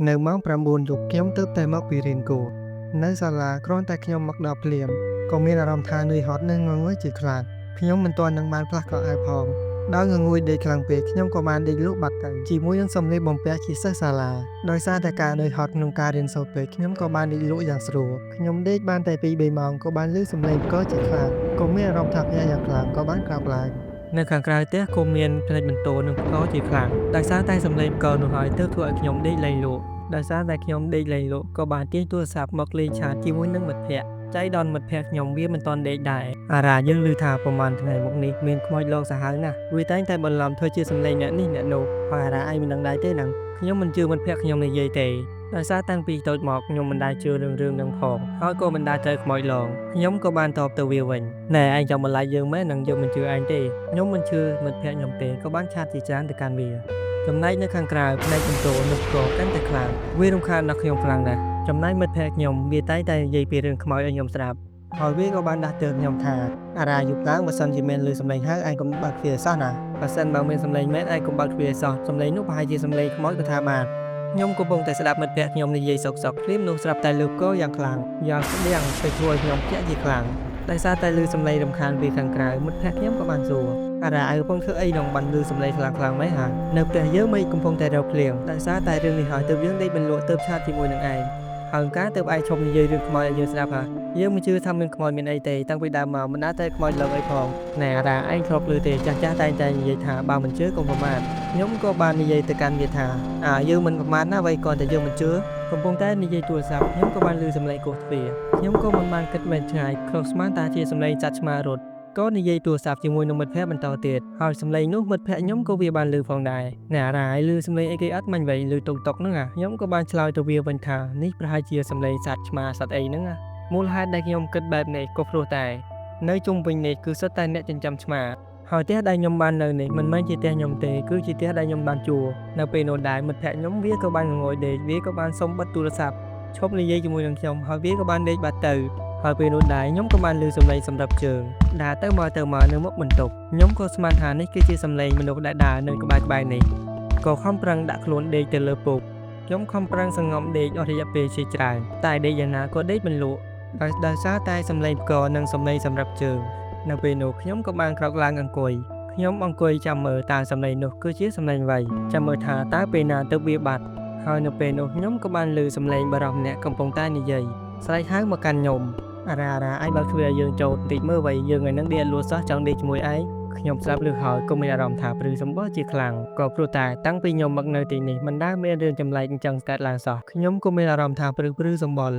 នៅម៉ោង9យប់ខ្ញុំទើបតែមកពីរៀនគួរនៅសាលាគ្រាន់តែខ្ញុំមកដល់ភ្លាមក៏មានអារម្មណ៍ថានឿយហត់និងងងុយជាខ្លាំងខ្ញុំមិនទាន់នឹងបានផ្លាស់ខោអាវផងដោយងងុយដេកខ្លាំងពេកខ្ញុំក៏បានដេកលក់បាត់ទៅជាមួយនឹងសម្លៀកបំពាក់ជាសិស្សសាលាដោយសារតែការនឿយហត់ក្នុងការរៀនសូត្រពេកខ្ញុំក៏បានដេកលក់យ៉ាងស្រួលខ្ញុំដេកបានតែ2 3ម៉ោងក៏បានឮសំឡេងផ្គរជាខ្លាំងក៏មានអារម្មណ៍ថាភ្ញាក់យ៉ាងខ្លាំងក៏បានក្រោកឡើងនៅខាងក្រៅផ្ទះក៏មានផ្នែកបន្ទោនិងផ្គរជាខ្លាំងដោយសារតែសំឡេងផ្គរនោះហើយទើបធ្វើឲ្យខ្ញុំដេកលែងលក់ដោយសារតែខ្ញុំដេកលែងលក់ក៏បានទាញទូរស័ព្ទមកលេង chat ជាមួយនឹងមិត្តភ័ក្តិចៃដន្យមិត្តភ័ក្តិខ្ញុំវាមិនទាន់ដេកដែរអារ៉ាយើងឮថាប្រហែលថ្ងៃមកនេះមានខ្មោចលងសាហាវណាស់វាតែងតែបន្លំធ្វើជាសំឡេងអ្នកនេះអ្នកនោះហើយអារ៉ាឯងមិនដឹងដែរទេហ្នឹងខ្ញុំមិនជឿមិត្តភ័ក្តិខ្ញុំនិយាយទេដោយសារតាំងពីតូចមកខ្ញុំមិនដែលជឿរឿងរឿងនឹងផងហើយក៏មិនដែលត្រូវខ្មោចលងខ្ញុំក៏បានតបទៅវាវិញណែឯងចង់បន្លាចយើងមែននឹងយើងមិនជឿឯងទេខ្ញុំមិនជឿមិត្តភ័ក្តិខ្ញុំទេក៏បាន chat ជាច្រើនទៅកាន់វាចំណែកនៅខាងក្រៅផ្នែកបន្ទោនោះក៏កាន់តែខ្លាំងវារំខានដល់ខ្ញុំខ្លាំងណាស់ចំណែកមិត្តភ័ក្តិខ្ញុំវាតែងតែនិយាយពីរឿងខ្មោចឲ្យខ្ញុំស្ដាប់ហើយវាក៏បានដាស់តឿនខ្ញុំថាអារ៉ាយប់ឡើងបើសិនជាមានឮសំឡេងហៅឯងកុំបើកទ្វារសោះណាបើសិនបើមានសំឡេងមែនឯងកុំបើកទ្វារសោះសំឡេងនោះប្រហែលជាសំឡេងខ្មោចក៏ថាបានខ្ញុំកំពុងតែស្ដាប់មិត្តភ័ក្តិខ្ញុំនិយាយសុកៗភ្លាមនោះស្រាប់តែលើកយ៉ាងខ្លាំងយ៉ាងស្ដៀងទៅធ្វើឲ្យខ្ញុំភ្ញាក់ជាខ្លាំងដោយសារតែឮសំឡេងរំខានពីខាងក្រៅមិត្តភ័ក្តិខ្ញុំក៏បានសួរអារ៉ាឯងកំពុងធ្វើអីនងបានឮសំឡេងខ្លាំងៗម៉េចហានៅផ្ទះយើងមិនកំពុងតែរកភ្លៀងដោយសារតែរឿងនេះហើយទើបយើងដេកមិនលក់ទើប chat ជាមួយនឹងឯងហើយការទើបឯងឈប់និយាយរឿងខ្មោចឲ្យយើងស្ដាប់ហាយើងមិនជឿថាមានខ្មោចមានអីទេតាំងពីដើមមកមិនដែលតែខ្មោចឡើងអីផងណែអារ៉ាឯងធ្លាប់ឮទេចាស់ចាស់តែងតែនិយាយថាបើមិនជឿកុំប្រមាថខ្ញុំក៏បាននិយាយទៅកាន់វាថាអាយើងមិនប្រមាថណាអ្វីគ្រាន់តែយើងមិនជឿកំពុងតែនិយាយទូរស័ព្ទខ្ញុំក៏បានឮសំឡេងគោះទ្វារខ្ញុំក៏មិនបានគិតវែងឆ្ងាយក្នុងស្មានតាជាសំឡេងចាត់ឆ្មារត់ក៏និយាយទូរស័ព្ទជាមួយនឹងមិត្តភ័ក្តិបន្តទៀតហើយសំឡេងនោះមិត្តភ័ក្តិខ្ញុំក៏វាបានឮផងដែរណែអារ៉ាយឮសំឡេងអីគេអត់មាញ់វៃឮតុកតុកហ្នឹងអាខ្ញុំក៏បានឆ្លើយទៅវាវិញថានេះប្រហែលជាសំឡេងសត្វឆ្មាសត្វអីហ្នឹងណាមូលហេតុដែលខ្ញុំគិតបែបនេះក៏ព្រោះតែនៅជុំវិញនេះគឺសុទ្ធតែអ្នកចិញ្ចឹមឆ្មាហើយផ្ទះដែលខ្ញុំបាននៅនេះមិនមែនជាផ្ទះខ្ញុំទេគឺជាផ្ទះដែលខ្ញុំបានជួលនៅពេលនោះដែរមិត្តភ័ក្តិខ្ញុំវាក៏បានងងុយដេកវាក៏បានសុំបិទទូរស័ព្ទឈប់និយាយជាមួយនឹងខ្ញុំហើយវាក៏បានដេកបាត់ទៅហើយពេលនោះដែរខ្ញុំក៏បានឮសំឡេងសម្រាប់ជើងដើរទៅមកទៅមកនៅមុខបន្ទប់ខ្ញុំក៏ស្មានថានេះគឺជាសំឡេងមនុស្សដែលដើរនៅក្បែរៗនេះក៏ខំប្រឹងដាក់ខ្លួនដេកទៅលើពូកខ្ញុំខំប្រឹងសង្ងំដេកអស់រយៈពេលជាច្រើនតែដេកយ៉ាងណាក៏ដេកមិនលក់ដោយសារតែសំឡេងផ្គរនិងសំឡេងសម្រាប់ជើងនៅពេលនោះខ្ញុំក៏បានក្រោកឡើងអង្គុយខ្ញុំអង្គុយចាំមើលតើសំឡេងនោះគឺជាសំឡេងអ្វីចាំមើលថាតើពេលណាទើបវាបាត់ហើយនៅពេលនោះខ្ញុំក៏បានឮសំឡេងបុរសម្នាក់កំពុងតែនិយាយស្រែកហៅមកកាន់ខ្ញុំអារ៉ាអារ៉ាឯងបើកទ្វារឲ្យយើងចូលបន្តិចមើលអ្វីយើងថ្ងៃហ្នឹងដេកអត់លក់សោះចង់ដេកជាមួយឯងខ្ញុំស្ដាប់ឮហើយក៏មានអារម្មណ៍ថាព្រឺសម្បុរជាខ្លាំងក៏ព្រោះតែតាំងពីខ្ញុំមកនៅទីនេះមិនដែលមានរឿងចម្លែកអញ្ចឹងកើតឡើងសោះខ្ញុំក៏មានអារម្មណ៍ថាព្រឺសម្បុរ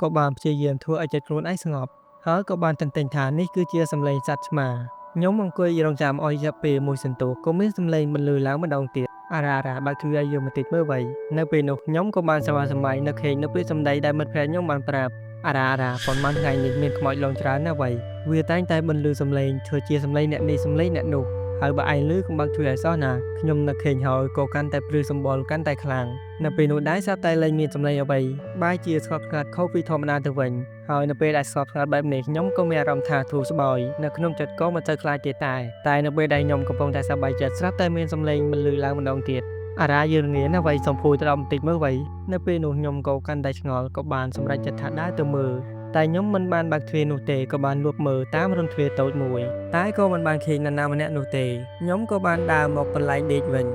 ក៏បានព្យាយាមធ្វើឲ្យចិត្តខ្លួនឯងស្ងប់ហើយក៏បានទន្ទិញថានេះគឺជាសំឡេងសត្វឆ្មាខ្ញុំអង្គុយរងចាំអស់រយៈពេលមួយសន្ទុះក៏មានសំឡេងបន្លឺឡើងម្ដងទៀតអារ៉ាអារ៉ាបើកទ្វារឲ្យយើងបន្តិចមើលអ្វីនៅពេលនោះខ្ញុំក៏បានសប្បាយសម័យនឹកឃើញនៅពេលសម្ដីដែលមិត្តភក្តិខ្ញុំបានប្រាប់អារ៉ាអារ៉ាប៉ុន្មានថ្ងៃនេះមានខ្មោចលងច្រើនណាស់អ្វីវាតែងតែបន្លឺសំឡេងធ្វើជាសំឡេងអ្នកនេះសំឡេងអ្នកនោះហើយបើឯងឮកុំបើកទ្វារឲ្យសោះណាខ្ញុំនឹកឃើញហើយក៏កាន់តែព្រឺសម្បុរកាន់តែខ្លាំងនៅពេលនោះដែរស្រាប់តែលែងមានសំឡេងអ្វីបែរជាស្ងប់ស្ងាត់ខុសពីធម្មតាទៅវិញហើយនៅពេលដែលស្ងប់ស្ងាត់បែបនេះខ្ញុំក៏មានអារម្មណ៍ថាធូរស្បើយនៅក្នុងចិត្តក៏មិនសូវខ្លាចទៀតតែនៅពេលដែលខ្ញុំកំពុងតែសប្បាយចិត្តស្រាប់តែមានសំឡេងបន្លឺឡើងម្ដងទៀតអារ៉ាយើងងាណាអ្វីសុំភួយទៅដល់បន្តិចមើលអ្វីនៅពេលនោះខ្ញុំក៏កាន់តែឆ្ងល់ក៏បានសម្រេចចិត្តថាដើរទៅមើលតែខ្ញុំមិនបានបើកទ្វារនោះទេក៏បានលួចមើលតាមរន្ធទ្វារតូចមួយតែក៏មិនបានឃើញនរណាម្នាក់នោះទេខ្ញុំក៏បានដើរមកកន្លែងដេកវិញ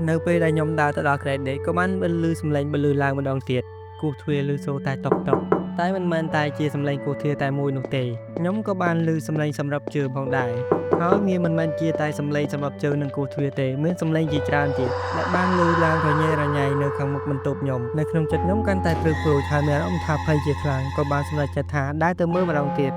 នៅពេលដែលខ្ញុំដើរទៅដល់គ្រែដេកក៏បានបន្លឺសំឡេងបន្លឺឡើងម្ដងទៀតគោះទ្វារឮសូរតែតុកតុកតែមិនមែនតែជាសំឡេងគោះទ្វារតែមួយនោះទេខ្ញុំក៏បានឮសំឡេងសម្រាប់ជើងផងដែរហើយវាមិនមែនជាតែសំឡេងសម្រាប់ជើងនិងគោះទ្វារទេមានសំឡេងជាច្រើនទៀតដែលបានឮឡើងរញ៉េរញ៉ៃនៅខាងមុខបន្ទប់ខ្ញុំនៅក្នុងចិត្តខ្ញុំកាន់តែព្រឺព្រួចហើយមានអារម្មណ៍ថាភ័យជាខ្លាំងក៏បានសម្រេចចិត្តថាដើរទៅមើលម្ដងទៀត